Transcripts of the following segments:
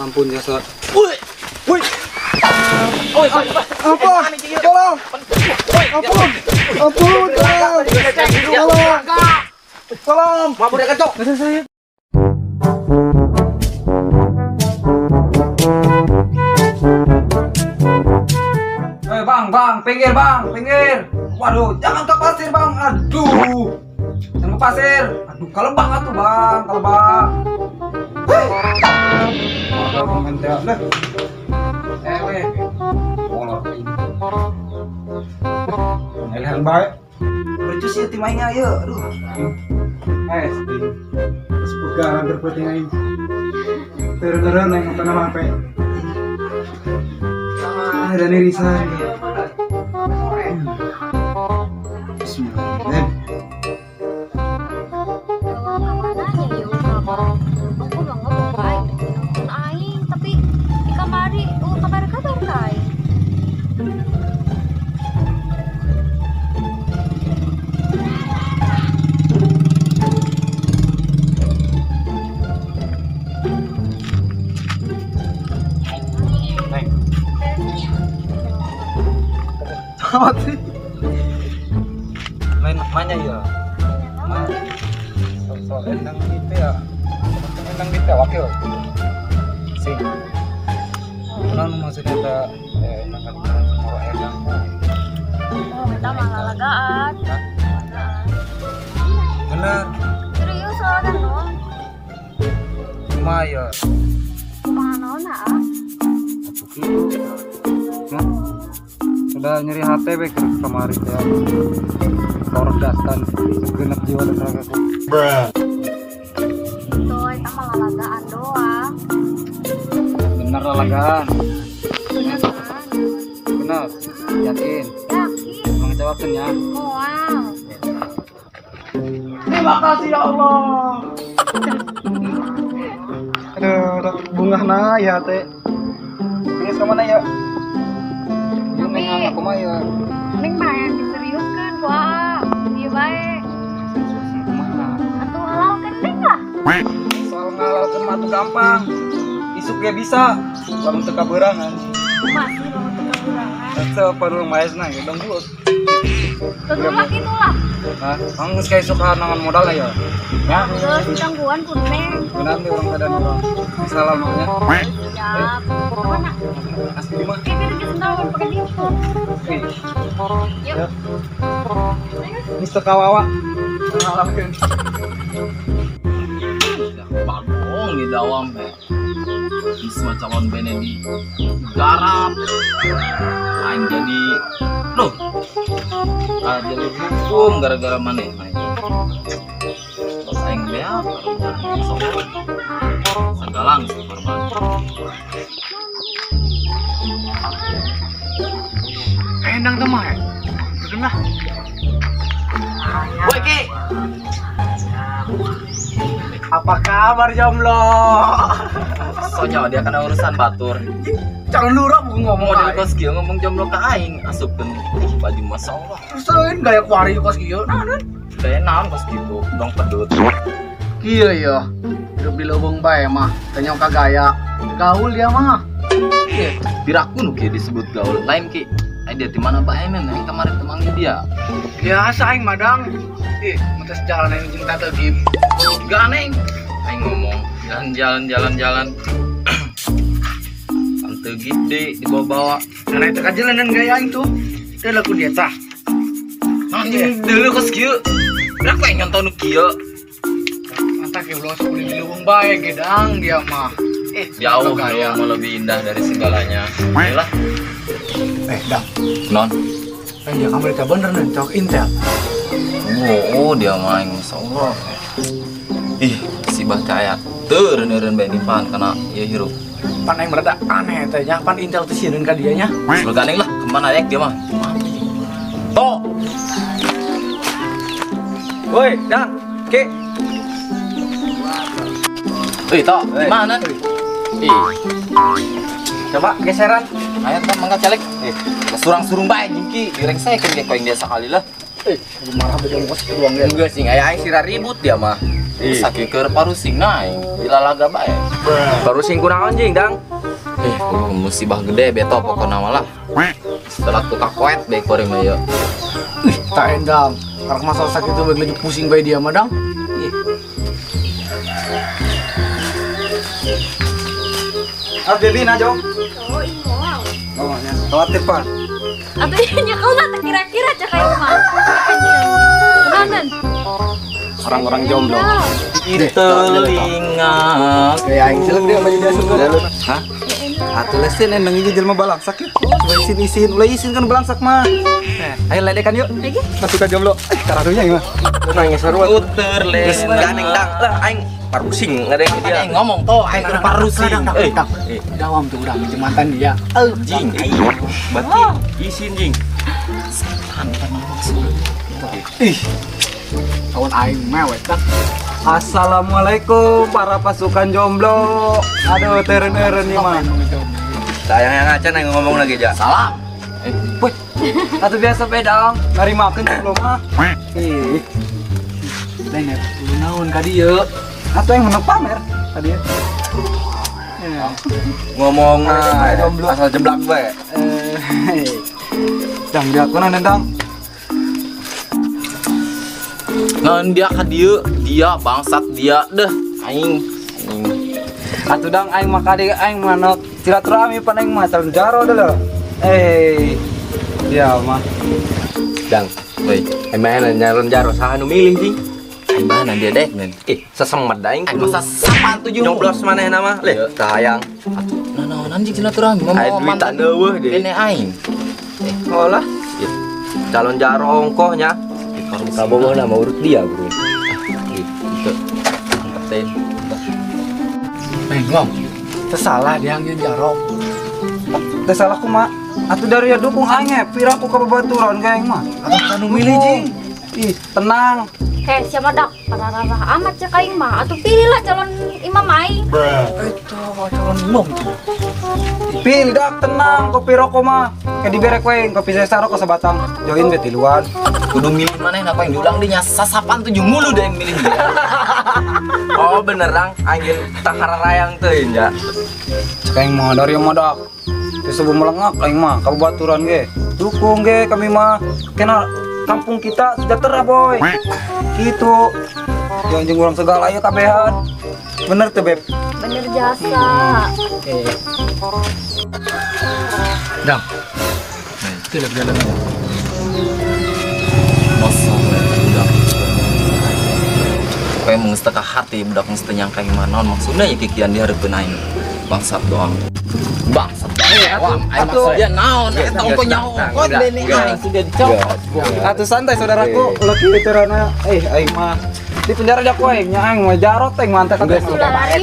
Ampun jasa. Woi. Woi. Oi, Ampun. Tolong. Ampun. Ampun. Tolong. Tolong. Tolong. Mabur ya kecok. Masa saya. Bang, bang, pinggir bang, pinggir. Waduh, jangan ke pasir bang. Aduh, jangan ke pasir. Aduh, kalau bang atuh bang, kalau bang. Weh. Molor ini. Ngelehan bae. Bercus ya tim aing ayo. Aduh. Sepugaran berputing aing. Turun-turun aing apa nama HP. Ah, dan irisan. Bismillahirrahmanirrahim. Aku mah ngomong ka aing, nonton aing, tapi di kamari, oh kabar-kabar ka aing. Neng. Selamat sih. Lain namanya ya. Soal endang gitu ya. Endang gitu wakil. Sing. Non maksudnya kita endang kan semua endang. Oh, kita mah lalagaan. Bener. Serius lalagaan non. Kumaha ya? Kumaha naon ah? Nah, sudah nyeri hati we ke kamari teh. Kordatan segenap jiwa dan ragaku. Bruh. Tuh, eta mah lalagaan doang. Bener lalagaan. Beneran. Bener. Yakin. Yakin. Mengecewakan ya. Moal. Terima kasih ya Allah. Aduh, dapat bunga na ya teh. Ini sama mana ya? Ini neng aku mah ya. Neng mah yang diseriuskeun ku Aa. Ieu bae. Kumaha? Atuh halalkeun neng lah. Soal ngalalkeun mah tuh gampang. Isuk ge bisa. Lamun teu kaberangan. Masih lamun teu kaberangan. Eta perlu maesna ya dong buat. Tentulah gitulah. Hah? Anggus kayak isuk nangan modal ya. Ya. Geus ditangguhan ku neng. Benar nih orang keadaan orang. Salah maunya. Siap. Kemana? Asli mah. Kayaknya geus naon pakai diukur. Yuk. Mister Kawawa. Ngalalkeun. Bagong di dawam he. Semua calon bene di garap. Aing jadi loh. Jalur hukum gara-gara maneh aing. Terus aing beak karunya sok. Sagalang si korban. Endang tuh mah. Turun lah. Woi Ki. Apa kabar jomblo? Soalnya dia kena urusan batur. Calon lurah bukan ngomong Model kos kieu ngomong jomblo ka aing asupkeun baju masalah. Terus lain gaya kuari kos kieu. Nah, nah. Gaya naon kos kitu, dong pedut. Kieu ya. Hidup di leuweung bae mah, teu ka gaya. Gaul dia mah. Iya, piraku nu kieu disebut gaul. Lain Ki. Ai dia di mana bae men aing kemarin temanggil dia. Biasa aing madang. Ih, mutus jalan aing jeung tante Gip. Gak aneh. Aing ngomong jalan-jalan. Tante Gip deh dibawa-bawa. Nah, itu kajelanan gaya aing tuh. Teu laku dia tah. Anjing dulu kos kieu. Piraku aing nyontoh nu kieu. Mantap ya ulah sepuluh di leuweung bae gedang dia mah. Jauh gaya. mau lebih indah dari segalanya. Ayolah. Dah. Non. Dia kamu mereka bener nih, cok Intel. Oh, dia main masalah. Ih, si bah kaya teu reun bae nipan kana ieu hirup. Pan aing merada aneh teh nya, pan Intel teh sieun ka dia nya. Sebelum lah, kemana rek dia mah? Tok. Woi, Dang. Ki. Woi, Tok, di mana? Ih, Coba geseran. ayo tah mangga calik. Surang-surung bae jeung Ki, direngsekeun ge koing dia sakali lah. Marah beda kos ruang dia. Enggak sih, aya aing sira ribut dia mah. Sakit keur parusing aing dilalaga bae. Parusing kunaon jing, Dang? Musibah gede beto pokona mah lah. Setelah tukang koet bae kuring mah ieu. Ih, tak endang. Karena masalah sakit itu lagi pusing bae dia mah, Dang. Ih. Ah, baby na jong. Oh, imoal. Oh, nya. Khawatir, Pak. Atuh nya kau mah kira-kira cek aing mah. Kenalan. Orang-orang jomblo. Di telinga. Kayak aing jelek dia baju dia suka. Hah? Atuh lesin endang ini jelema balangsak ya. Coba isin-isin, ulah isin kan balangsak mah. Ayo ledekan yuk. Masuk ke jomblo. Kararunya gimana? Nangis seru. Puter Geus ganeng Dang. Lah aing parusing ngadeng dia. Aing ngomong toh aing keur parusing. Dawam tuh urang jeung mantan dia. Jing, Berarti isin jing. Ih. Kawan aing mewek dah. Assalamualaikum para pasukan jomblo. Aduh, teren-teren nih mah. Sayang yang acan aing ngomong lagi ja. Salam. Wih, atuh biasa bedang, narimakeun jomblo mah. Ih, Lain ya, naon ka dieu? atuh yang menang pamer tadi ya. Ngomong Jomblo. asal jeblak bae. Dang dia kunaon dang? Ngan dia ka dieu, dia bangsat dia deh aing. Atuh dang aing mah kadi aing mah nok silaturahmi pan aing mah calon jaro dulu. Ya mah. Dang, Woi, emang nyalon jaro saha nu milih jing? aing mah dia dek men. Ih, sesemet aing. Aing masa sapan tujuh. Nyoblos manehna mah. Leh, tah hayang. Atuh nanaonan jeung silaturahmi mah Aing duitan eueuh deui. Bene aing. Oh lah. Calon jaro ongkohnya. Kabogoh nama urut dia, Bro. Gitu. Mantap teh. Eh, ngom. Tersalah dia yang jaro. Teu salah kumaha? Atuh dari ya dukung aing ge, piraku ka babaturan ge aing mah. Atuh kanu milih jing. Ih, tenang. Heh, siapa dak? Parah-parah amat cek aing mah. Atuh pilihlah calon imam aing. Itu calon imam tuh. Pilih dak tenang, kopi rokok mah. Kayak diberek we, kopi saya rokok sebatang. Join be tiluan. Kudu milih manehna apa yang diulang dinya sasapan tujuh mulu deh yang milih dia. Oh, bener Dang. Aing tahararayang teuing ja. Cek aing mah dari mah dak. Teu sebelum melengak aing mah ka babaturan ge. Dukung ge kami mah. Kena kampung kita sejahtera boy. Gitu. Jangan jeung urang segala ieu kabehan. Bener tuh beb. Bener jasa. Dang. Itu lagi jalan. Masa budak. Kayak mengesteka hati budak mesti nyangka yang mana maksudnya ya kikian di hareupeun aing. Bangsat doang. Bangsat doang. Aing maksudnya naon eta ongko nyaho ongko bene aing sudah dicopot. Atuh santai saudaraku, ulah kieu carana. Aing mah di penjara jak we nya aing mah jarot aing mah antek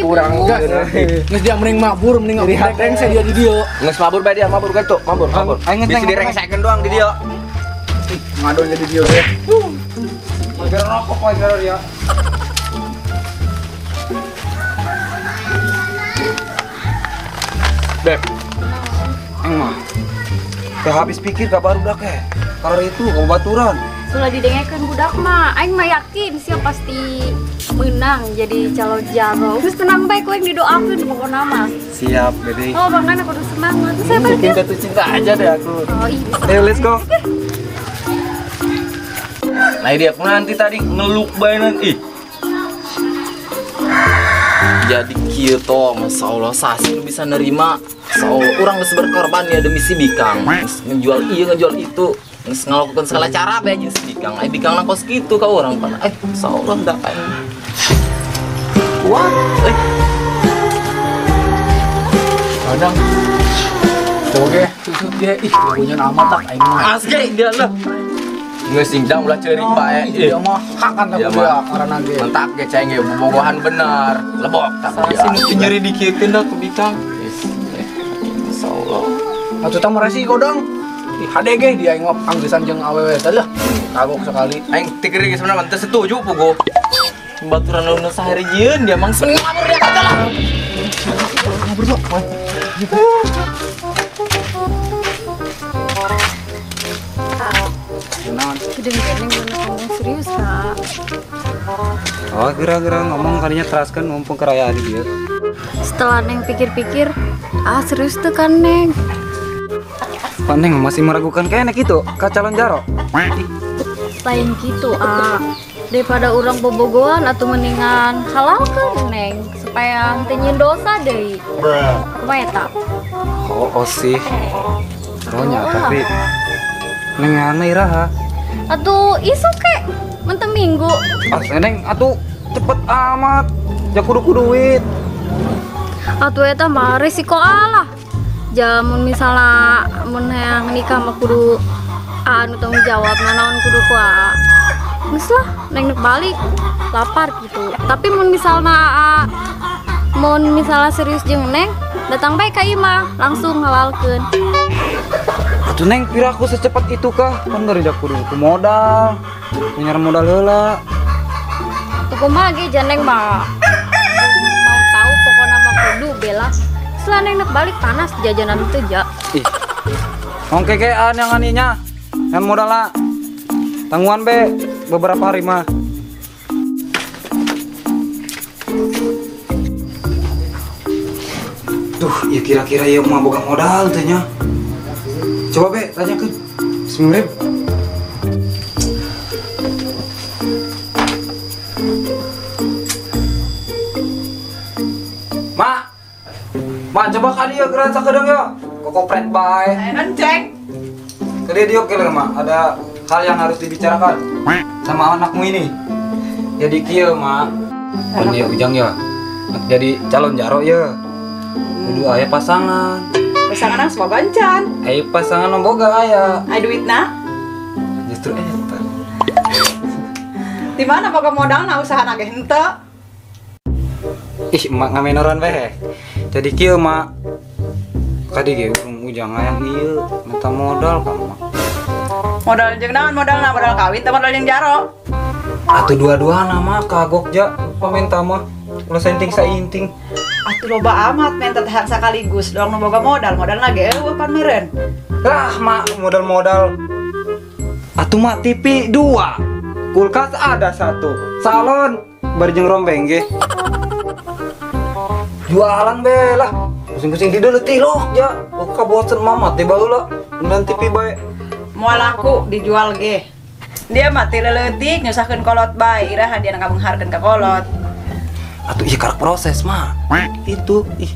Kurang. Geus dia mending mabur, mending ngabur rengse dia di dieu. Geus mabur bae dia, mabur gitu, mabur, mabur. Aing Bisa ngenteng direngsekeun doang di dia. Ngadon jadi dieu deh. Biar rokok we biar ya. Beb, Aing mah teu habis pikir ka barudak ge. Karena itu ka babaturan. Sudah didengekeun budak mah, aing mah yakin siapa pasti menang jadi calon jaro. Geus tenang bae ku aing didoakeun pokona mah. Siap, bebe. Oh, makanya kudu semangat. Terus saya balik. Bikin jatuh cinta aja deh aku. Oh, iya. Ayo let's go. Nah dia aku nanti tadi ngeluk bae ih. Jadi kieu toh, Masya Allah, sasi nu bisa nerima. Masya Allah, urang geus berkorban ya demi si Bikang. Geus ngejual ieu, ngejual itu. Geus ngalakukeun segala cara bae jeung si Bikang. Ai Bikang kos kitu ka urang pan. Masya Allah da aing. Wah, Kadang. Oke, susut dia. Ih, punya nama tak aing mah. Asli dia lah. Geus sing dang ulah ceurik bae. Ih, dia mah hakan tak Dia dia mah. karena ge. Mentak ge cai ge bobogohan bener. Lebok tak dia. Sasi nu nyeri dikieun dah ku Bikang. Masya Allah. Atuh tah resiko dong. Ih, hade ge dia aing mah anggesan jeung awewe teh lah. Kagok sekali. Aing tikir ge sebenarnya teu setuju puguh. Baturan nu sahari jieun dia mang seneng mabur dia kata lah. Mabur sok. Naon naon. Gede neng ngomong serius kak. Oh, geura-geura ngomong kalinya teraskan mumpung kerayaan ieu. Setelah neng pikir-pikir, serius tuh kan neng. Pak neng masih meragukan kayaknya gitu ka calon jaro. Lain gitu daripada orang bobogohan atau mendingan halalkan neng supaya teu nyieun dosa deui. Kumaha eta? Oh sih. Ronya tapi neng aneh iraha. Atuh isuk kek mentem minggu. Ah neng atuh cepet amat. Ja kudu ku duit. Atuh eta mah resiko Allah. Jamun misalnya mun hayang nikah mah kudu anu tanggung jawab nanaon kudu ku aa. Geus lah neng nek balik lapar gitu. Tapi mun misalnya aa mun misalnya serius jeung neng datang bae ka imah langsung halalkeun. Atuh neng piraku secepat itu kah? Kan dari kudu ku modal. Nyar modal heula. Tuh kumaha ge jan neng mah mau tahu pokona mah kudu bela. Setelah neng nek balik panas jajanan teu ja. Ih. Ongkekean yang aninya. Yang modalna tangguhan be beberapa hari mah. Duh, ya kira-kira ya mah boga modal teh nya. Coba be tanyakeun. Bismillahirrahmanirrahim. Ma. Ma coba ka dieu geura sakedeung yo. Kokopret bae. Enceng. Ke dia oke lah, Ma. Ada hal yang harus dibicarakan sama anakmu ini. Jadi kieu, Ma. Kan dia ujang ya. Jadi calon jaro ya. Kudu aya pasangan. Pasangan semoga encan. Aya pasangan boga aya. Aya duitna? Justru eta. Di mana boga modalna usahana ge henteu? Ih, emak ngamenoran bae. Jadi kieu, Ma. Tadi ge ujang hayang ieu minta modal ka emak. Modal jeung naon modalna? Modal kawin teh modal jeung jaro. Atuh dua-duana mah kagok ja pamenta mah. Ulah sainting sainting. Atuh loba amat menta teh sakaligus doang nu boga modal, modalna ge eueuh pan meureun. Lah mak modal-modal. Atuh mak TV 2. Kulkas ada 1. Salon bari jeung rombeng ge. Jualan be lah. Pusing-pusing tidur letih loh ya. Oh kabosen mamat teh baheula. Dan TV bae. Moal laku dijual ge. Dia mah ti leutik nyusahkeun kolot bae, iraha dia ngabengharkeun ka kolot. Atuh ieu karak proses mah. Itu ih.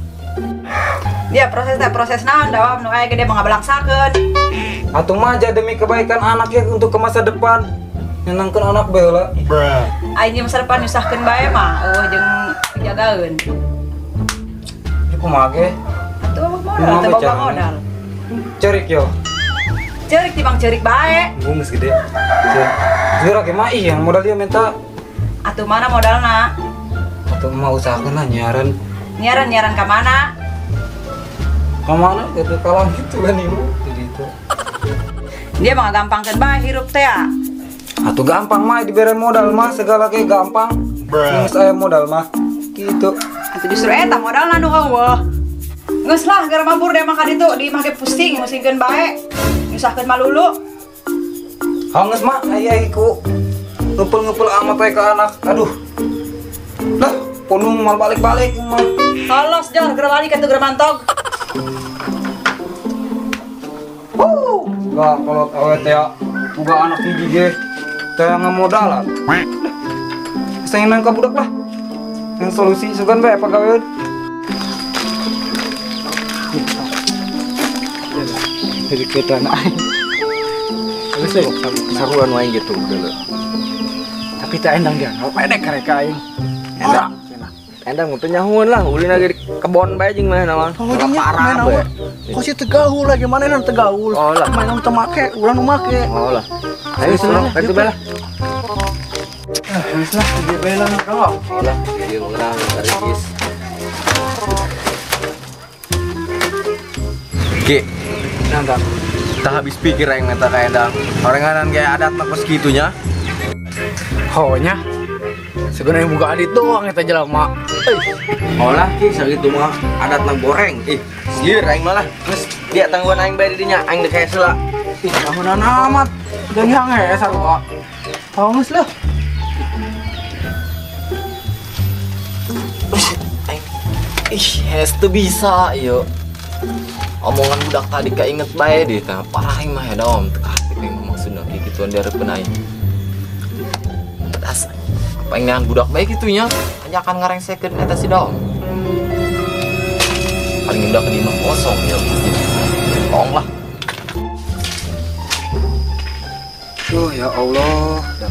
Dia proses teh proses naon dawam nu aya ge dia mah ngabalangsakeun. Atuh mah aja demi kebaikan anaknya untuk ke masa depan. Nyenangkeun anak bae heula. Aing masa depan nyusahkeun bae mah eueuh jeung dijagaeun. Kumaha ge? Atuh modal teh boga modal. Cerik yo. Cerik tibang cerik bae. Geus gede. Geura ge mah ih yang modal dia minta. Atuh mana modalna? Atuh mah usahakeun lah nyiaran. Nyiaran ka mana? Ka mana gitu kalah gitu kan ibu. Jadi itu. Dia mah gampangkeun bae hirup teh ya. Atuh gampang mah dibere modal mah segala ge gampang. Geus aya modal mah. Gitu. Atuh justru eta modalna nu eueuh. Geus lah geura mabur deh mah ka ditu di imah ge pusing musingkeun bae. Nyusahkeun malulu. Geus mah aya ku ngepel-ngepel amat bae ka anak. Aduh. Lah, punung mal balik-balik mah. Tolos jor geura balik atuh geura mantog. Wuh, gak kolot awet ya. Boga anak hiji ge teh ngamodalan. Senang ka budak lah. Yang solusi sugan bae pagaweun. Jadi kita aing. Geus saruan wae gitu geuleuh. Tapi teh endang dia, pendek karek aing. Endang. Endang teu nyahueun lah, ulin lagi di kebon bae jeung manehna mah. Parah bae. Kok sih tegaul lagi manehna tegaul. Oh lah, manehna teu make, urang nu make. Oh lah. Ayo urang ka bae lah. Geus lah, di bae lah kalau. Lah, ieu mengenang karigis. Ge. Nanda. Tak habis pikir aing meta ka Endang. Orenganan kayak adat mah kos kitunya. Oh nya. Sebenarnya buka adit doang eta jelema. Oh lah, ki sakitu mah adat mah goreng. Ih, sieur aing malah. Geus dia tangguhan aing bae di dinya, aing deuk heula. Ih, tahunan amat. Jangan hang sarua. Oh, geus lah. Ih, hes teu bisa ieu. Omongan budak tadi keinget bae deh tah. Parah aing mah ya dom, teu kahati aing mah maksudna kieu kituan dihareupeun aing. Das. Apa aing neangan budak bae kitu nya? Ajakan ngarengsekeun eta si dom. Paling budak di mah kosong ya pasti. Tong lah. Duh ya Allah, dan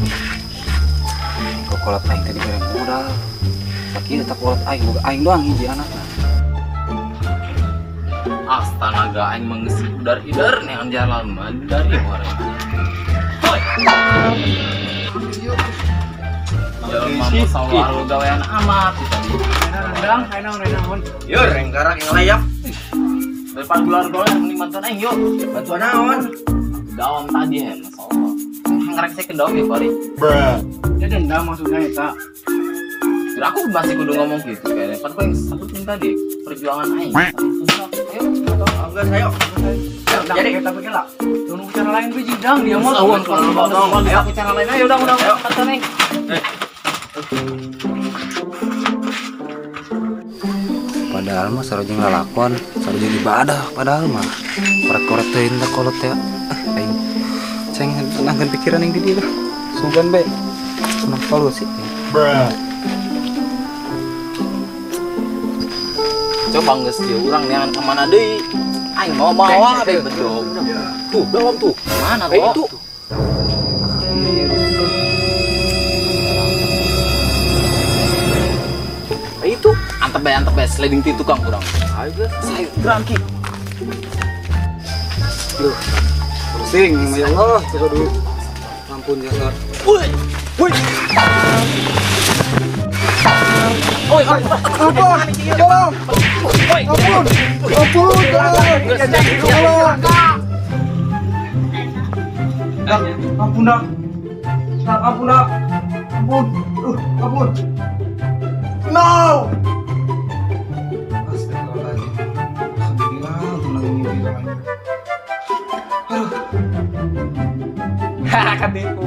kokolot aing tadi bareng modal. Sakieu tak kolot aing boga aing doang hiji anakna. Astanaga aing mah geus udar-ider neangan jalan mah dari orang. Hoi. Ya mama sawah gawean amat tadi. Rendang, aing naon. Yo, rengkarak yang layak. Daripada bulan dolar mending bantuan aing yuk. Bantuan naon? Dawam tadi ya, masalah. Ngerengsekeun dawam ya, Fari. Dia dendam maksudnya eta. Kira aku masih kudu ngomong gitu kayaknya. Kan kau yang sebutin tadi perjuangan aing. Ayo, Enggak, ayo. Jadi kita pikir lah. Tunggu cara lain biji dang dia mau. Awan kalau aku cara lain ayo udah bantuan aing. Padahal mah sarojeng lalakon, sarojeng ibadah padahal mah. Koret-koret teuing teh kolot teh. Aing ceng tenangkan pikiran yang di dieu lah. Sugan bae. Senang solusi. Bruh. Coba geus kieu urang neangan ka mana deui? Aing mau mawa bae bedog. Tuh, dawam tuh. Mana kok? Itu. Itu antep bae sliding ti tukang urang. Ayo geus. Saya gerangki. Duh. Pusing, ya Allah, coba duit. Ampun jasa. Woi. Woi. Oi, ampun. Tolong. Ampun. Ampun, tolong. Tolong. Ampun dah. Ampun dah. Ampun. Ampun. No. Astagfirullahaladzim. Alhamdulillah, untung lagi mimpi orang. Aduh. Hahaha, ketipu.